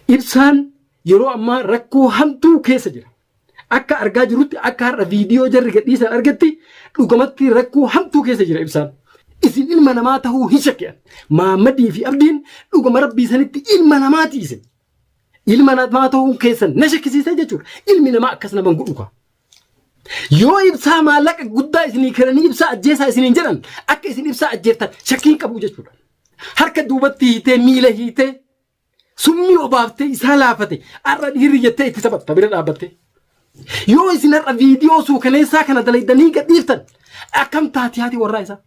Ibsaan yeroo ammaa rakkoo hamtuu keessa jira. Akka argaa jirutti akka har'a viidiyoo jarri gadhiisan argetti dhugamatti rakkoo hamtuu keessa jira ibsaan. Isin ilma namaa tahuu hin shakki'an. Maammadii fi Abdiin dhugama rabbii sanitti ilma namaati isin. Ilma namaa tahuun keessan na shakkisiisee jechuudha. Ilmi namaa akkas nama hin godhu kaa. Yoo ibsaa maallaqa guddaa isinii kennanii ibsaa ajjeesaa isiniin jedhan akka isin ibsaa ajjeeftan shakkii hin qabu jechuudha. Harka duubatti hiitee miila hiitee summii obaaftee isaa laafate har'a dhiirri jettee itti taphatta bira dhaabbattee. Yoo isin har'a viidiyoo suukaneessaa kana dalaydanii gadhiiftan akkam taati haati warraa isaa?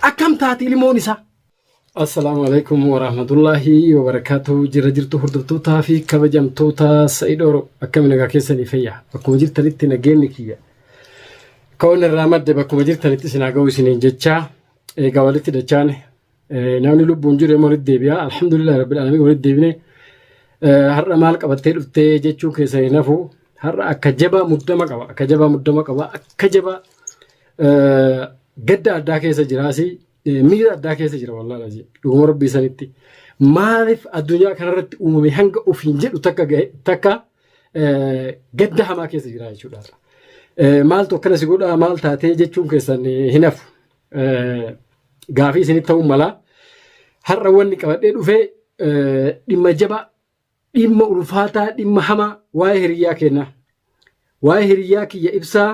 Akkam taati ilmoon isaa? Assalaamu alaikum warahmatullaahi wabarakaatuh. Jira jirtu hordoftootaa fi kabajamtoota Sa'id Oro akkami nagaa keessanii fayyaa bakkuma jirtanitti nageenyi kiyya ka'oon irraa madde bakkuma jirtanitti isin haa ga'u isiniin jechaa eegaa walitti dachaan namni lubbuun jiru immoo walitti deebi'a alhamdulillah rabbil alamin walitti deebine har'a maal qabattee dhuftee jechuun keessan hin hafu har'a akka jabaa muddama qaba akka jabaa muddama qaba akka jabaa gadda addaa keessa jiraasi miira addaa keessa jira wallaahi lazii dhuguma rabbii sanitti maaliif addunyaa kanarratti uumame hanga ofiin jedhu takka gahe takka gadda hamaa keessa jira jechuudha. Maaltu akkana si godhaa maal taatee jechuun keessan hin hafu. Gaafii isinitti ta'uu mala. Har'a wanni qabadhee dhufe dhimma jabaa dhimma ulfaataa dhimma hamaa waa'ee hiriyyaa keenyaa. Waa'ee hiriyyaa kiyya ibsaa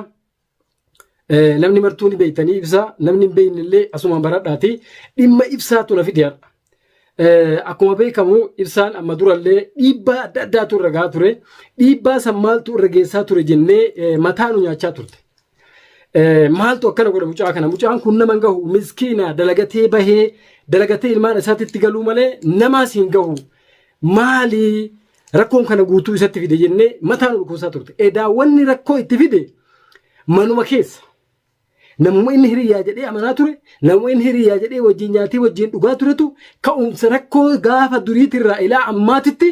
namni martuu ni beektanii ibsaa namni hin beekne illee asumaan baradhaati dhimma ibsaatu na fide har'a. Akkuma beekamu ibsaan amma durallee dhiibbaa adda addaatu irra gahaa ture. Dhiibbaa san maaltu irra geessaa ture jennee mataa nu nyaachaa turte. Maaltu akkana godha mucaa kana mucaan kun nama hin gahu miskiina dalagatee bahee dalagatee ilmaan isaatitti galuu malee namaas hin gahu maali rakkoon kana guutuu isatti fide jennee mataa nu dhukkubsaa turte. Edaa wanni rakkoo itti fide manuma keessa namuma inni hiriyyaa jedhee amanaa ture namuma inni hiriyyaa jedhee wajjin nyaatee wajjin dhugaa turetu ka'umsa rakkoo gaafa duriitirraa ilaa ammaatitti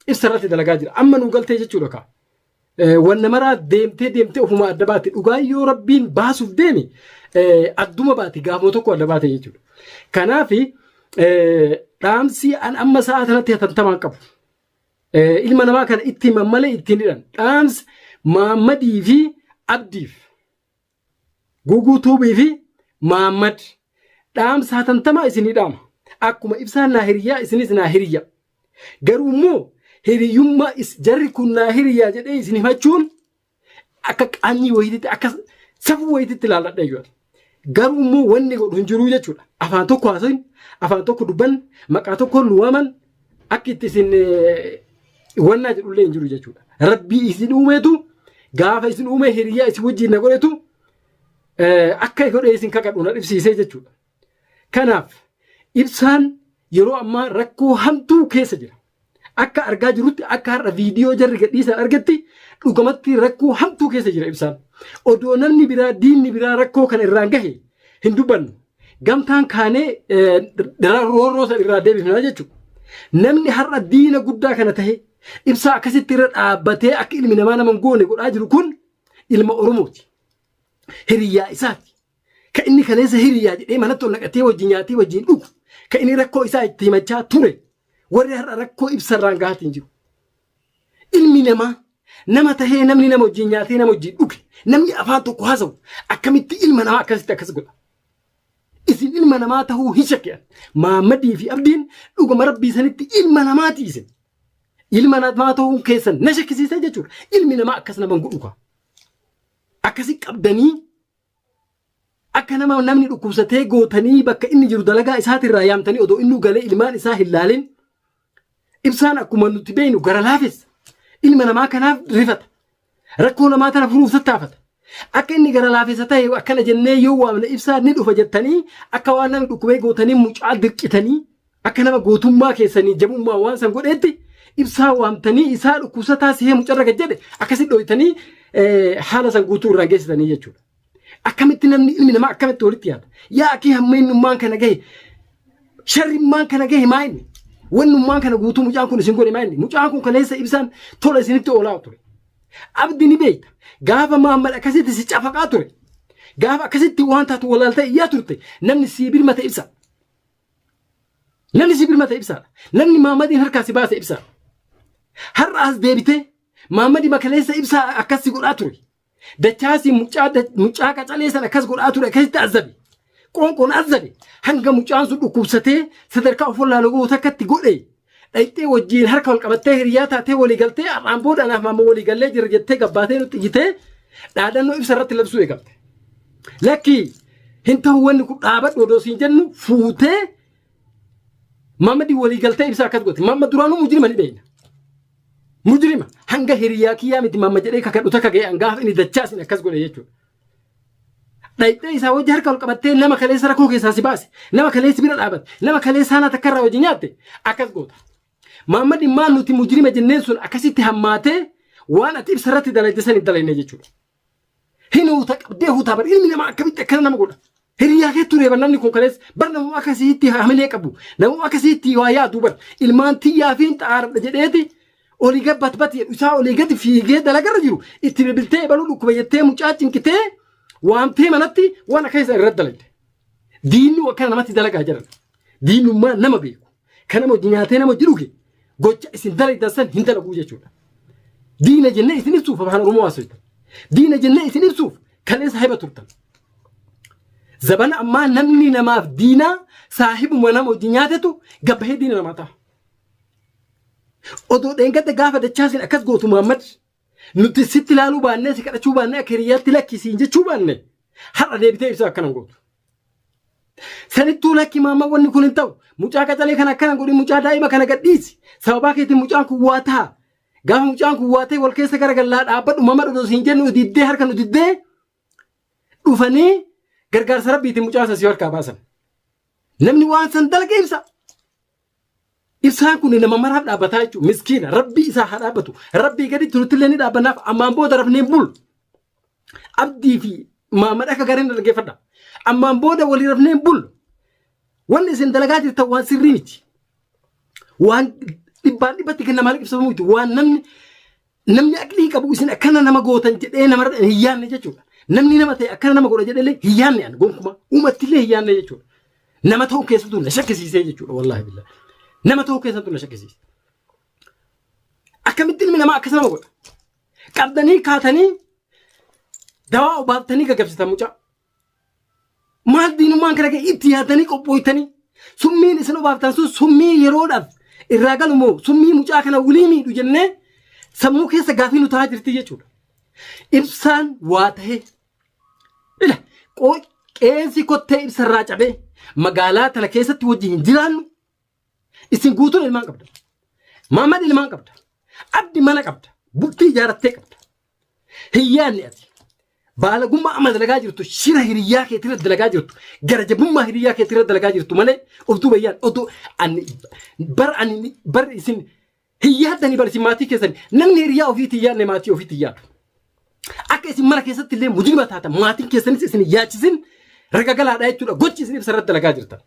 ibsa irratti dalagaa jira. Amma nu galtee jechuudha kaa. Wanna maraa deemtee deemtee ofuma adda baate dhugaa yoo rabbiin baasuuf deeme adduma baate gaafuma tokko adda baate jechuudha. Kanaaf dhaamsi an amma sa'a kanatti hatantamaan qabu. Ilma namaa kana itti himan malee ittiin hidhan. Dhaamsi Maammadii fi Abdiif Guuguu Tuubii fi Maammad dhaamsa hatantamaa isinii dhaama. Akkuma ibsaan naa hiriyyaa isinis naa hiriyya. Garuu immoo hiriyyummaa jarri kun naa hiriyyaa jedhee isin himachuun akka qaanyii wayiititti akka safuu wayiititti ilaalladha jechuudha. Garuu immoo wanni godhu hin jiru jechuudha. Afaan tokko haasayin, afaan tokko dubban, maqaa tokko nu waaman akka itti isin wannaa jedhullee hin jiru jechuudha. Rabbii isin uumeetu gaafa isin uumee hiriyaa isin wajjin na godhetu akka godhee isin kakadhu na dhibsiisee jechuudha. Kanaaf ibsaan yeroo ammaa rakkoo hamtuu keessa jira. Akka argaa jirutti akka har'a viidiyoo jarri gadhiisan argetti dhugamatti rakkoo hamtuu keessa jira ibsaan. Odoo namni biraa diinni biraa rakkoo kana irraan gahe hin dubbannu. Gamtaan kaanee roorroo san irraa deebifnaa jechuudha. Namni har'a diina guddaa kana tahe ibsaa akkasitti irra dhaabbatee akka ilmi namaa nama hin goone godhaa jiru kun ilma Oromooti. Hiriyyaa isaati. Ka inni kaleessa hiriyyaa jedhee manatti ol naqatee wajjin nyaatee wajjin dhugu. Ka inni rakkoo isaa itti himachaa ture. Warri har'a rakkoo ibsarraan gahaatiin jiru. Ilmi namaa nama tahee namni nama wajjin nyaatee nama wajjin dhuge namni afaan tokko haasa'u akkamitti ilma namaa akkasitti akkas godha. Isin ilma namaa tahuu hin shakki'an. Maammadii fi Abdiin dhuguma rabbii sanitti ilma namaati isin. Ilma namaa tahuun keessan na shakkisiisee jechuudha. Ilmi namaa akkas nama hin godhu kaa. Akkasi qabdanii akka nama namni dhukkubsatee gootanii bakka inni jiru dalagaa isaatirraa yaamtanii odoo innuu galee ilmaan isaa hin laalin ibsaan akkuma nuti beeknu gara laafessa. Ilma namaa kanaaf rifata. Rakkoo namaa tana furuuf tattaafata. Akka inni gara laafessa ta'e akkana jennee yoo waamne ibsaan ni dhufa jettanii akka waan namni dhukkubee gootanii mucaa dirqitanii akka nama gootummaa keessanii jabummaa waan san godheetti ibsaa waamtanii isaa dhukkubsataa sihee mucarra gad jedhe akkasi dhoytanii haala san guutuu irraan geessitanii jechuudha. Akkamitti namni ilmi namaa akkamitti walitti yaada? Yaa akii hammeenyummaan kana gahe sharrimmaan kana gahe maa inni? Wannummaan kana guutuu mucaan kun isin godhe maa inni? Mucaan kun kaleessa ibsaan tola isinitti oolaa ture. Abdi ni beekta. Gaafa Muhammad akkasitti si cafaqaa ture. Gaafa akkasitti waan taatu walaaltee iyyaa turte namni sii birmate ibsa. Namni si birmate ibsaadha. Namni Muhammadiin harkaa si baase ibsaadha. Har'a as deebitee Maammadi makaleessa ibsaa akkas si godhaa ture. Dachaasii mucaa mucaa qacalee san akkas godhaa ture akkasitti azzabe. Qoonqoon azzabe hanga mucaan sun dhukkubsatee sadarkaa of wallaaluu gahu takkatti godhe. Dhayxee wajjin harka wal qabattee hiriyaa taatee walii galtee har'aan booda anaaf maamma walii gallee jira jettee gabbaatee nutti iyyitee dhaadannoo ibsa irratti labsuu eegalte. Lakkii hin ta'u wanni kun dhaabadhu odoo siin jennu fuutee Maammadii walii galtee ibsa akkas goote. Maamma duraanuu mujrima ni beekna. Mujrima hanga hiriyaa kiyyaa miti maamma jedhee kakadhu takka ga'e gaafa inni dachaasin akkas godhe jechuudha. Dhayxee isaa wajji harka ol qabattee nama kaleessa rakkoo keessaa si baase, nama kaleessi bira dhaabate, nama kaleessa haala takka irraa wajji nyaatte akkas goota. Maammadii maal nuti mujrima jenneen sun akkasitti hammaatee waan ati ibsa irratti dalagde san hin dalagne jechuudha. Hin huuta qabdee huutaa bar ilmi namaa akkamitti akkana nama godha. Hiriyaa kee ture bar namni kun kaleessa bar namuma akkasiitti hamilee qabu namuma akkasiitti waa yaadu bar ilmaan tiyyaa fi xaaradha jedheeti olii gad bat jedhu isaa olii gadi fiigee dalagarra jiru itti bilbiltee ebaluu dhukkuba jettee mucaa cinqitee waamtee manatti waan akka isa irratti dalagde. Diinni akkana namatti dalagaa jiran. Diinummaa nama beeku. Kan nama hojii nyaatee nama hojii dhuge gocha isin dalagdan san hin dalaguu jechuudha. Diina jennee isin ibsuuf afaan Oromoo haasoftan. Diina jennee isin ibsuuf kaleessa haiba turtan. Zabana ammaa namni namaaf diinaa saahibuma nama hojii nyaatetu gabbahee diina namaa ta'a. Odoo dheengadda gaafa dachaasin akkas gootu Muhammad nuti sitti ilaaluu baannee si kadhachuu baannee akka hiriyaatti lakkisiin jechuu baanne har'a deebitee ibsa akkana gootu. Sanittuu lakki maamma wanni kun hin ta'u. Mucaa qacalee kana akkana godhi mucaa daa'ima kana gadhiisi. Sababaa keetiin mucaan kun waa ta'a. Gaafa mucaan kun waa ta'e wal keessa garagallaa dhaabbadhu mama dhudhu siin jennu diddee harka nu diddee dhufanii gargaarsa rabbiitiin mucaa san si harkaa baasan. Namni waan san dalage ibsa. Ibsaan kun nama maraaf dhaabbataa jechuudha. Miskiina rabbii isaa haa dhaabbatu. Rabbii gaditti nuti illee ni dhaabbannaaf ammaan booda rafnee hin bulu. Abdii fi Maamad akka gaariin dhaggeeffadha. Ammaan booda walii rafnee hin bullu. Wanni isin dalagaa jirtan waan sirrii miti. Waan dhibbaan dhibbatti kennamaa liqimsamuu miti. Waan namni namni aqlii qabu isin akkana nama gootan jedhee nama hin yaanne jechuudha. Namni nama ta'e akkana nama godha jedhee hin yaanne ani gonkumaa uumattillee hin yaanne jechuudha. Nama ta'uu keessattuu na shakkisiisee jechuudha wallaahi billah. Nama ta'uu keessattuu na shakkisiise. Akkamitti ilmi namaa akkas nama godha? Qabdanii kaatanii dawaa obaaftanii gaggabsitan mucaa. Maal diinummaan kana ga'e itti yaadanii qophooytanii summiin isin obaaftan sun summii yeroodhaaf irraa galu moo summii mucaa kana wulii miidhu jennee sammuu keessa gaafii nu ta'aa jirti jechuudha. Ibsaan waa ta'ee ila qeensi kottee ibsarraa cabee magaalaa tana keessatti wajjin hin jiraannu isin guutuun ilmaan qabda. Maamad ilmaan qabda. Abdi mana qabda. Bultii ijaarattee qabda. Hin yaadne ati. Baalagummaa amma dalagaa jirtu shira hiriyyaa keetirra dalagaa jirtu gara jabummaa hiriyyaa keetirra dalagaa jirtu malee of duuba hin yaadne odoo ani bar ani bar isin hin yaaddanii bar isin maatii keessan namni hiriyyaa ofiitti hin yaadne maatii ofiitti hin yaadu. Akka isin mana keessatti illee mujrima taatan maatiin keessanis isin hin yaachisin raga galaadha jechuudha gochi isin ibsa irratti dalagaa jirtan.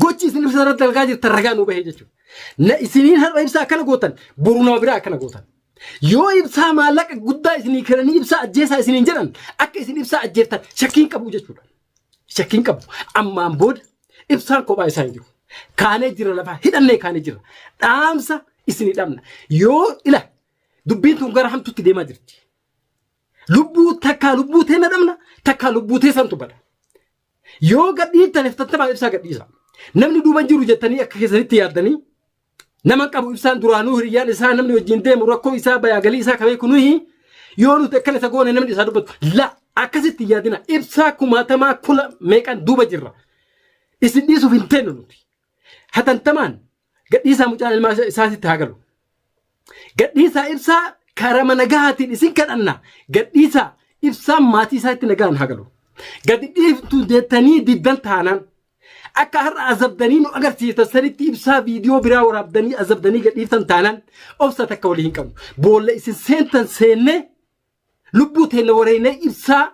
Gochi isin ibsa irratti dalagaa jirtan ragaa nuu bahee jechuudha. Na isiniin har'a ibsaa akkana gootan boru nama biraa akkana gootan. Yoo ibsaa maallaqa guddaa isinii kennanii ibsaa ajjeesaa isiniin jedhan akka isin ibsaa ajjeeftan shakkiin qabu jechuudha. Shakkiin qabu. Ammaan booda ibsaan kophaa isaa hin jiru. Kaanee jira lafaa hidhannee kaanee jira. Dhaamsa isinii dhabna. Yoo ila dubbiin tun gara hamtuutti deemaa jirti. Lubbuu takkaa lubbuu teenna dhabna takkaa lubbuu teessantu bada. Yoo gadhiiftan haftattamaan ibsaa gadhiisa. Namni duuban jiru jettanii akka keessanitti yaaddanii nama qabu ibsaan duraanuu hiriyyaan isaa namni wajjin deemu rakkoo isaa bayaa galii isaa kabee kunuhi yoo nuti akkana isa goone namni isaa dubbatu la akkasitti yaadina ibsaa kumaatamaa kula meeqan duuba jirra. Isin dhiisuuf hin teennu nuti. Hatantamaan gadhiisaa mucaan ilmaa isaatitti haa galu. Gadhiisaa ibsaa karama nagahaatiin isin kadhanna. Gadhiisaa ibsaan maatii isaatti nagaan haa galu. Gadi dhiiftu jettanii diddan taanaan akka har'a azabdanii nu agarsiiftan sanitti ibsaa viidiyoo biraa waraabdanii azabdanii gadhiiftan taanaan obsa takka walii hin qabnu. Boolla isin seentan seennee lubbuu teenna wareeynee ibsaa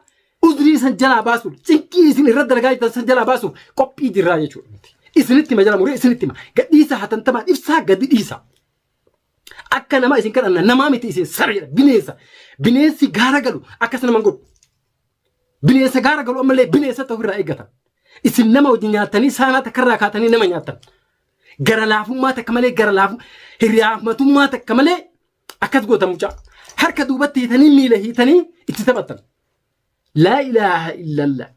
uzrii san jalaa baasuuf cinqii isin irra dalagaa jirtan san jalaa baasuuf qophii jirraa jechuudha nuti. Isinitti hima jala muree isinitti hima. Gadhiisaa hatantamaan ibsaa gadi dhiisa. Akka nama isin kadhanna namaa miti isin sareedha bineensa. Bineensi gaara galu akkas nama hin godhu. Bineensa gaara galu ammallee bineensa ta'u irraa eeggatan. Isin nama wajjin nyaattanii saanaa takkarraa kaatanii nama nyaattan. Gara laafummaa takka malee gara laafu hiriyaamatummaa takka malee akkas goota mucaa. Harka duubatti hiitanii miila hiitanii itti taphattan. Laa ilaaha illallah.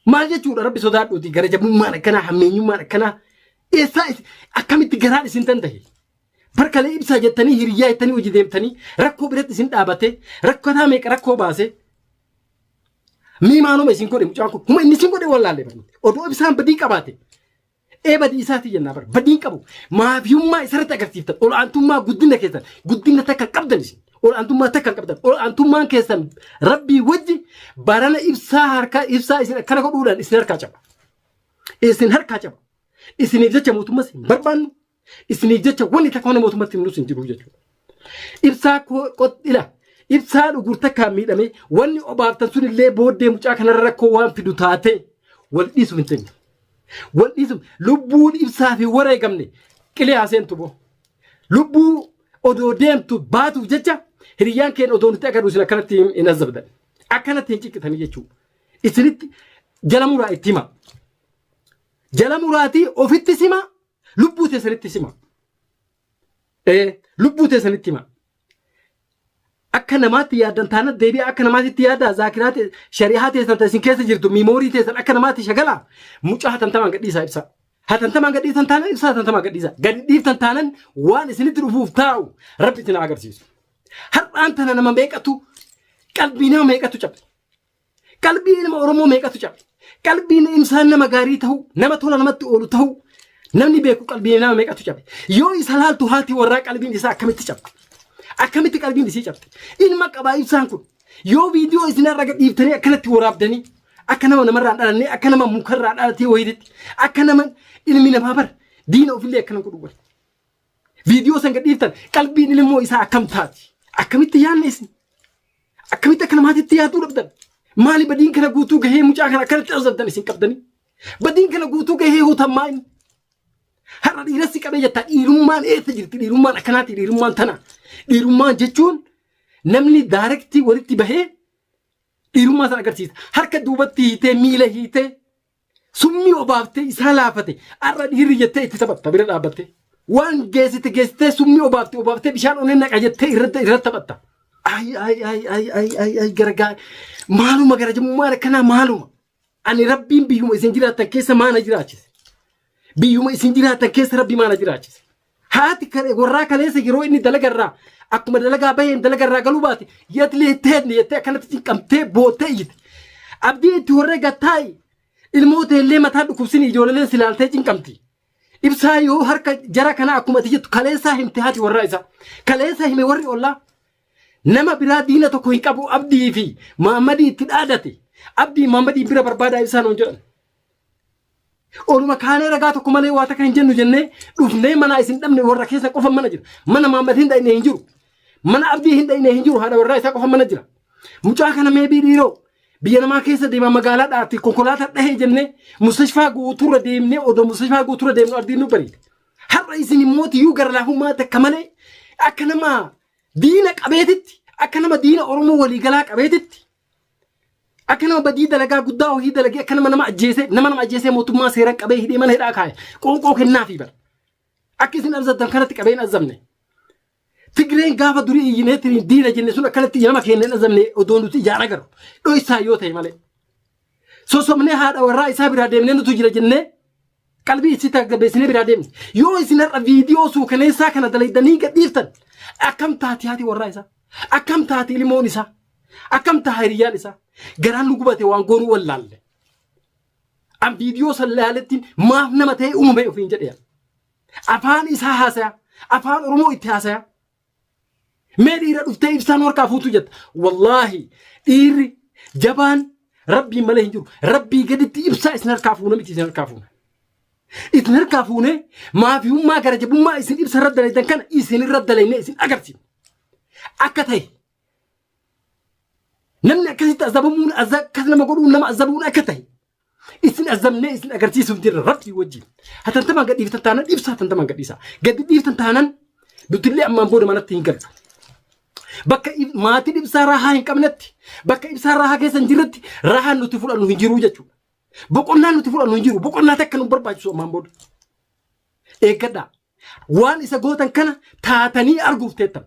Maal jechuudha rabbi sodaadhuuti gara jabummaan akkanaa hammeenyummaan akkanaa eessaa akkamitti garaan isin danda'e? Barkalee ibsaa jettanii hiriyyaa jettanii hojii deemtanii rakkoo biratti isin dhaabatee rakkataa meeqa rakkoo baasee mii maaluma isin godhe mucaan kun huma inni isin godhe wallaalle barnoota odoo ibsaan badii qabaate ee badii isaatii jennaa bara badiin qabu maafiyummaa isarratti agarsiiftan ol'aantummaa guddina keessan guddina takka qabdan isin ol'aantummaa takka qabdan ol'aantummaan keessan rabbii wajji barana ibsaa harkaa ibsaa isin akkana godhuudhaan isin harkaa caba isin harkaa caba isiniif jecha mootummas hin barbaannu Isiniif jecha wanni takka mana mootummatti himnus hin jiru jechuudha. Ibsaa ila ibsaa dhugur takkaan miidhame wanni obaaftan sun illee booddee mucaa kanarra rakkoo waan fidu taate wal dhiisuuf hin teenyu. Wal dhiisuuf lubbuun ibsaa fi wareegamne qilee haaseentu boo. Lubbuu odoo deemtu baatuuf jecha hiriyyaan keenya odoo nutti agarru isin akkanatti hin azabdan. Akkanatti hin ciqqitanii jechuudha. Isinitti jala muraa itti hima. Jala muraatii ofitti sima Lubbuu teessanitti sima. Ee lubbuu teessanitti hima. Akka namaatti yaaddan taana deebi'a akka namaatti yaaddaa zaakiraa shari'aa teessan isin keessa jirtu miimoorii teessan akka namaatti shagalaa mucaa hatantamaan gadhiisaa ibsa. Hatantamaan gadhiisan taana ibsa hatantamaan gadhiisa. Gadi dhiiftan taanan waan isinitti dhufuuf taa'u rabbi isin haa agarsiisu. Har'aan tana nama meeqatu qalbii nama meeqatu cabe. Qalbii ilma Oromoo meeqatu cabe? Qalbiin insaan nama gaarii ta'uu, nama tola namatti oolu ta'uu, namni beeku qalbii nama meeqatu cabe? Yoo isa laaltu haati warraa qalbiin isaa akkamitti cabde? Akkamitti qalbiin isii cabde? Ilma qabaa ibsaan kun yoo viidiyoo isin irra gadhiiftanii akkanatti waraabdanii akka nama namarraa hin dhalannee akka nama mukarraa dhalatee wayiitti akka nama ilmi namaa bar diina ofillee akkana godhu wal. Viidiyoo san gadhiiftan qalbiin ilmoo isaa akkam taati? Akkamitti yaadne isin? Akkamitti akka namaatitti yaaduu dhabdan? Maali badiin kana guutuu gahee mucaa kana akkanatti azabdan isin qabdanii? Badiin kana guutuu gahee huutammaa inni? Har'a dhiirassi qabee jetta dhiirummaan eessa jirti? Dhiirummaan akkanaati dhiirummaan tana. Dhiirummaan jechuun namni daarektii walitti bahee dhiirummaa sana agarsiisa. Harka duubatti hiitee miila hiitee Summii obaaftee isaa laafate har'a dhiirri jettee itti taphatta bira dhaabbattee. Waan geessite geessitee summii obaafte obaaftee bishaan onnee naqa jettee irratti irratti taphatta. Ay ay ay ay ay ay ay gara maaluma gara jabummaan akkanaa maaluma. Ani rabbiin biyyuma isin jiraattan keessa maana jiraachise. Biyyuma isin jiraattan keessa rabbi maana jiraachise. Haati warraa kaleessa yeroo inni dalagarraa akkuma dalagaa baheen dalagarraa galuu baate yatlee teedne jettee akkanatti cinqamtee boottee iyyite. Abdii itti horree gattaa'i ilmoo teellee mataa dhukkubsini ijoolleen silaaltee cinqamti. Ibsaa yoo harka jara kanaa akkuma ati jettu kaleessaa himte haati warraa isaa. Kaleessa hime warri ollaa. Nama biraa diina tokko hin qabu abdii fi Maammadii itti dhaadate. Abdii Maammadii bira barbaadaa ibsaa nuun jedhan. Oluma kaanee ragaa tokko malee waa takka hin jennu jennee dhufnee mana isin dhabne warra keessa qofa mana jira. Mana Mahammad hin dhayne hin jiru. Mana Abdii hin dhayne hin jiru haadha warraa isaa qofa mana jira. Mucaa kana meebii dhiiroo biyya namaa keessa deema magaalaa dhaatti konkolaataa dhahee jennee mustashfaa guutuurra deemnee odoo mustashfaa guutuurra deemnu ardiin nu bariite. Har'a isin immoo tiyyuu gara laafummaa takka malee akka nama diina qabeetitti akka nama diina Oromoo waliigalaa qabeetitti Akka nama badii dalagaa guddaa hojii dalagee akka nama nama ajjeesee nama nama ajjeesee mootummaa seeraan qabee hidhee mana hidhaa kaa'e qoonqoo kennaafii bara. Akka isin azabdan kanatti qabee hin azabne. Tigreen gaafa durii iyyineetiin diina jenne sun akkanatti nama keenya hin azabne odoo nuti ijaan agarru. Dhoysaa yoo ta'e malee. Sossobnee haadha warraa isaa biraa deemnee nutu jira jennee qalbii isii tasgabbeessinee biraa deemne. Yoo isin har'a viidiyoo suukaneessaa kana dalaydanii gadhiiftan akkam taati haati warraa isaa? Akkam taati ilmoon isaa? Akkam taha hiriyyaan isaa? Garaan nu gubate waan goonuu wallaalle. An viidiyoo san laaletti maaf nama ta'e uumame ofiin jedhe. Afaan isaa haasaya. Afaan Oromoo itti haasaya. Mee dhiira dhuftee ibsaan harkaa fuutu jetta. Wallaahi dhiirri jabaan rabbiin malee hin jiru. Rabbii gaditti ibsaa isin harkaa fuuna miti isin harkaa fuuna. Isin harkaa fuunee maafiyummaa gara jabummaa isin ibsa irra dalaydan kana isin irra dalaynee isin agarsiifna. Akka ta'e namni akkasitti azabamuun akkas nama godhuun nama azabuun akka ta'e isin azabnee isin agarsiisuuf jirra rabbii wajjin. Hatantamaan gad dhiiftan taanan ibsa hatantamaan gad dhiisa. Gad dhiiftan taanan nutillee ammaan booda manatti hin gallu. Bakka maatiin ibsaa raahaa hin qabnetti bakka ibsaa raahaa keessa hin jirretti raahaan nuti fudhannu hin jiru jechuudha. Boqonnaan nuti fudhannu hin jiru. Boqonnaa takka nu barbaachisu ammaan booda. Eeggadhaa. Waan isa gootan kana taatanii arguuf teettan.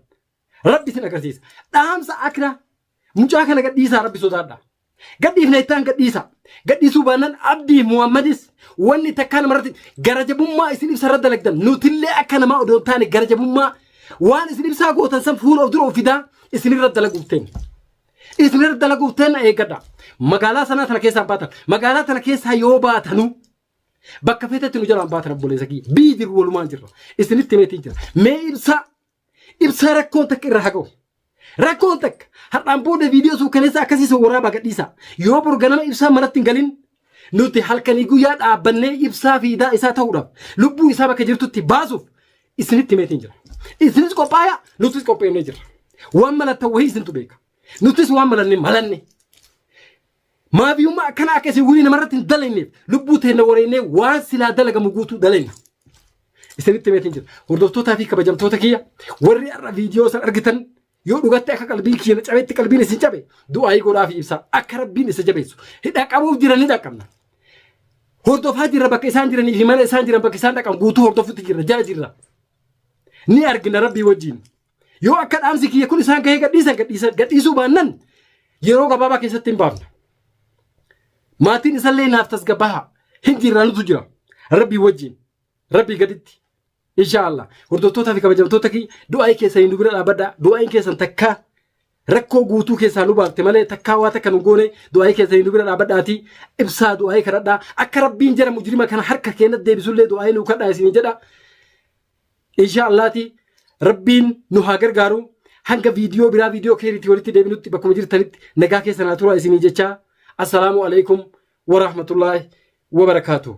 Rabbi isin agarsiisa. Dhaamsa akiraa mucaa kana gadhiisaa rabbi sodaadha. Gadhiifna ittaan gadhiisa. Gadhiisuu baannaan Abdii Muhammadis wanni takkaa namarratti gara jabummaa isin ibsa irra dalagdan nutillee akka namaa odoo hin taane gara jabummaa waan isin ibsaa gootan san fuula of dura of fidaa isinirra dalaguuf teenya. Isinirra dalaguuf teenya eeggadha. Magaalaa sanaa tana keessaa baatan. Magaalaa tana keessaa yoo baatanuu bakka feetetti nu jalaan baatan obboleessa kiyya. Biyyi jirru walumaan jirra. Isinitti himeetiin jira. Mee ibsaa ibsaa rakkoon takka irra haa ga'u. Rakkoon takka har'aan booda viidiyoo suukaneessa akkasii sun waraabaa gadhiisa. Yoo bor ganama ibsaa manatti hin galin nuti halkanii guyyaa dhaabbannee ibsaa fiidaa isaa ta'uudhaaf lubbuu isaa bakka jirtutti baasuuf isinitti himeetiin jira. Isinis qophaayaa nutis qopheennee jirra. Waan malattan wayii isintu beeka. Nutis waan malanne malanne. Maafiyummaa akkana akka isin wilii namarratti hin dalayneef lubbuu teenna wareennee waan silaa dalagamu guutuu dalayna. Isinitti himeetiin jira. Hordoftootaa fi kabajamtoota kiyya warri har'a viidiyoo san argitan yoo dhugatti akka qalbiin kiyya na cabetti qalbiin isin cabe du'aayii godhaa fi ibsaa akka rabbiin isa jabeessu. Hidha qabuuf jiran ni dhaqqabna. Hordofaa jirra bakka isaan jiranii fi mana isaan jiran bakka isaan dhaqan guutuu hordofutti jirra jala jirra. Ni argina rabbii wajjin. Yoo akka dhaamsi kiyya kun isaan gahee gadhiisan gadhiisan gadhiisuu baannan yeroo gabaabaa keessatti hin baafna. Maatiin isallee naaf tasgabbaha hin jirra nutu jira. Rabbii wajjin. Rabbii gaditti. Insha Allah. Hordoftootaa fi kabajamtoota kiyya du'aa'ii keessanii nu bira dhaabbadhaa. Du'aa'iin keessan takkaa rakkoo guutuu keessaa nu baafte malee takkaa waa takka nu goone du'aa'ii keessanii nu bira dhaabbadhaatii ibsaa du'aa'ii kadhadhaa. Akka rabbiin jara mujrima kana harka keenyatti deebisullee du'aa'ii nu kadhaa isinii jedha. Insha Allaati rabbiin nu haa gargaaru. Hanga viidiyoo biraa viidiyoo keeriitii walitti deebinutti bakkuma jirtanitti nagaa keessa naa turaa isinii jechaa. Assalaamu alaikum warahmatullaahi wabarakaatuh.